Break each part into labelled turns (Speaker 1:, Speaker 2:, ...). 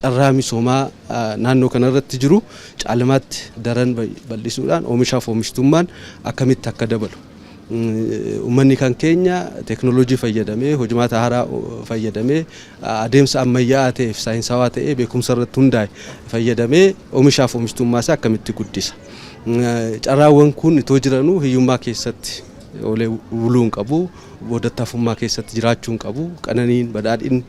Speaker 1: Carraa misoomaa naannoo kanarratti jiru caalmaatti daran bal'isuudhaan oomishaaf oomishtummaan akkamitti akka dabalu, uummanni kan keenya teeknooloojii fayyadamee, hojimaata haaraa fayyadamee, adeemsa ammayyaa'aa ta'eef saayinsawaa ta'ee beekumsa irratti hundaa'e fayyadamee oomishaaf oomishtummaa isaa akkamitti guddisa? Carraawwan kun itoo jiranuu hiyyummaa keessatti oolee buluu hin qabu, boodatti hafummaa keessatti jiraachuu hin qabu, qananiin badhaadhinni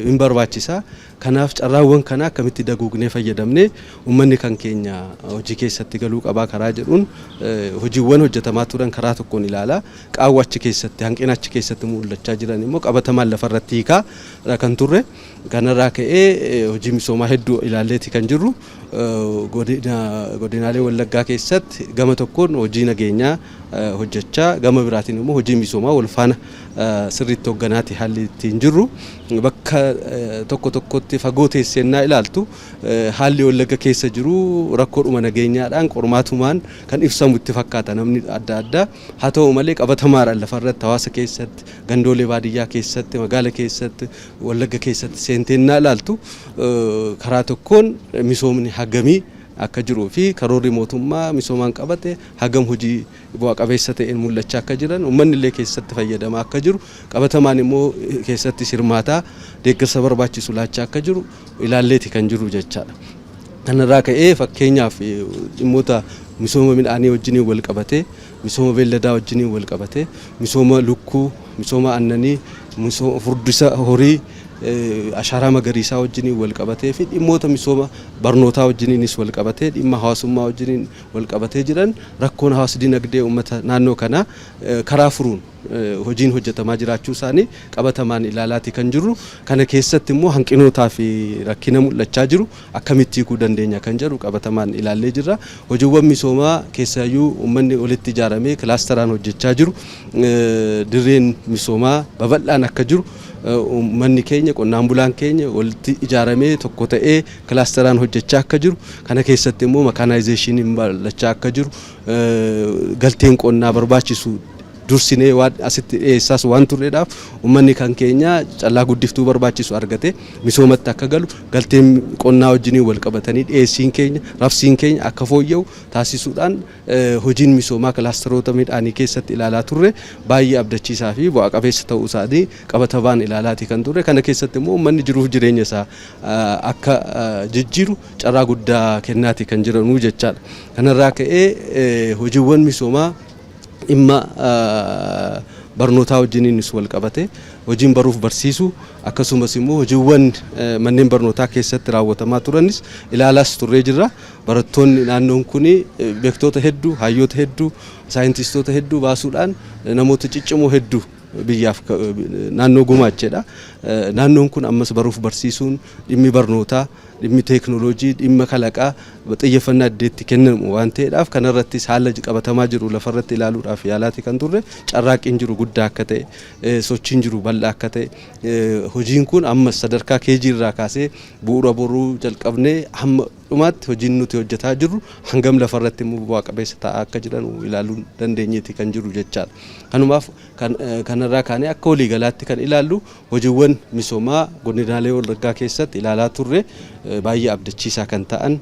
Speaker 1: hin barbaachisa. Kanaaf carraawwan kana akkamitti daguugnee fayyadamnee uummanni kan keenya hojii keessatti galuu qabaa karaa jedhuun hojiiwwan hojjetamaa turan karaa tokkoon ilaala. Qaawwa achi keessatti, hanqina achi keessatti mul'achaa jiran immoo qabatamaan lafarratti hiikaa kan turre. Kanarraa ka'ee hojii misoomaa hedduu ilaalleeti kan jirru. Godinaalee Wallaggaa keessatti gama tokkoon hojii nageenyaa hojjechaa, gama biraatiin immoo hojii misoomaa wal faana sirriitti hoogganaati haalli ittiin jirru. Bakka tokko tokkotti fagoo teessennaa ilaaltu haalli Wallagga keessa jiru rakkoodhuma nageenyaadhaan qormaatumaan kan ibsamu itti fakkaata namni adda addaa. Haa ta'u malee qabatamaadhaan lafarratti, hawaasa keessatti, gandoolee baadiyyaa keessatti, magaala keessatti, Wallagga keessatti seentennaa ilaaltu karaa tokkoon misoomni hagamii akka jiruu fi karoorri mootummaa misoomaan qabate hagam hojii bu'a qabeessa ta'een mul'achaa akka jiran, uummanni illee keessatti fayyadamaa akka jiru, qabatamaan immoo keessatti hirmaataa deeggarsa barbaachisu laachaa akka jiru ilaalleeti kan jiru jechaadha. Kanarraa ka'ee fakkeenyaaf dhimmoota misooma midhaanii wajjiniin wal qabatee, misooma beelladaa wajjiniin wal qabatee, misooma lukkuu, misooma aannanii, misooma furdisa horii, ashaaraa magariisaa wajjiniin wal qabatee fi dhimmoota misooma barnootaa wajjiniinis wal qabatee, dhimma hawaasummaa wajjiniin wal qabatee jiran, rakkoon hawaas dinagdee uummata naannoo kanaa karaa furuun hojiin hojjetamaa jiraachuu isaanii qabatamaan ilaalaati kan jirru. Kana keessatti immoo hanqinootaa fi rakkina mul'achaa jiru akkamitti hiikuu dandeenya kan jedhu qabatamaan ilaallee jirra. Hojiiwwan misoomaa keessaayyuu uummanni walitti ijaaramee kilaasteraan hojjechaa jiru, dirreen misoomaa babal'aan akka jiru, uummanni keenya, qonnaan bulaan keenya walitti ijaaramee tokko ta'ee kilaasteraan hojjechaa akka jiru, kana keessatti immoo makaanaayizeeshiniin babal'achaa akka jiru, galteen qonnaa barbaachisu dursinee waan asitti dhiyeessaas waan turreedhaaf uummanni kan keenya callaa guddiftuu barbaachisu argate misoomatti akka galu, galteen qonnaa wajjiniin wal qabatanii dhiyeessiin keenya, rabsiin keenya akka fooyya'u taasisuudhaan hojiin misoomaa kilaasteroota midhaanii keessatti ilaalaa turre baay'ee abdachiisaa fi bu'a qabeessa ta'uu isaanii qabatamaan ilaalaati kan turre. Kana keessatti immoo uummanni jiruuf jireenya isaa akka jijjiiru carraa guddaa kennaati kan jiranuu jechaadha. Kanarraa ka'ee hojiiwwan misoomaa dhimma barnootaa wajjiniinis wal qabate, hojiin baruuf barsiisuu akkasumas immoo hojiiwwan manneen barnootaa keessatti raawwatamaa turanis ilaalaas turree jirra. Barattoonni naannoon kun beektoota hedduu, hayyoota hedduu, saayintistoota hedduu baasuudhaan namoota ciccimoo hedduu biyyaaf naannoo gumaacheedha. Naannoon kun ammas baruuf barsiisuun, dhimmi barnootaa, dhimmi teeknooloojii, dhimma kalaqaa xiyyeeffannaa iddeetti kennamu waan ta'eedhaaf kanarrattis haala qabatamaa jiru lafarratti ilaaluudhaaf yaalaati kan turre. Carraaqqiin jiru guddaa akka ta'e, sochiin jiru bal'aa akka ta'e, hojiin kun ammas sadarkaa keejii irraa kaasee bu'uura boruu jalqabnee hamma dhumaatti hojiin nuti hojjetaa jirru hangam lafarratti immoo bu'aa qabeessa ta'aa akka jiran ilaaluu dandeenyeeti kan jiru jechaadha. Kanumaaf kanarraa kaanee akka waliigalaatti kan ilaallu hojiiwwan misoomaa godinaalee Wallaggaa keessatti ilaalaa turre baay'ee abdachiisaa kan ta'an,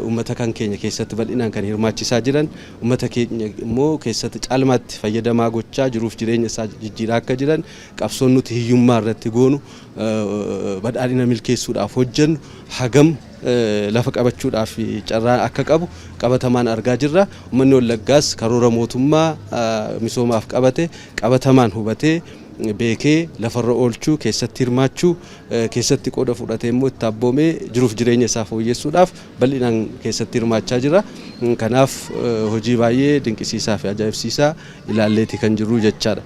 Speaker 1: uummata kan keenya keessatti bal'inaan kan hirmaachisaa jiran, uummata keenya immoo keessatti caalmaatti fayyadamaa gochaa jiruuf jireenya isaa jijjiiraa akka jiran, qabsoon nuti hiyyummaa irratti goonu, badhaadhina milkeessuudhaaf hojjennu hagam lafa qabachuudhaaf carraa akka qabu qabatamaan argaa jirra. Uummanni Wallaggaas karoora mootummaa misoomaaf qabate qabatamaan hubatee, beekee, lafarra oolchuu keessatti hirmaachuu keessatti qooda fudhatee immoo itti abboomee jiruuf jireenya isaa fooyyessuudhaaf bal'inaan keessatti hirmaachaa jira. Kanaaf hojii baay'ee dinqisiisaa fi ajaa'ibsiisaa ilaalleeti kan jirru jechaadha.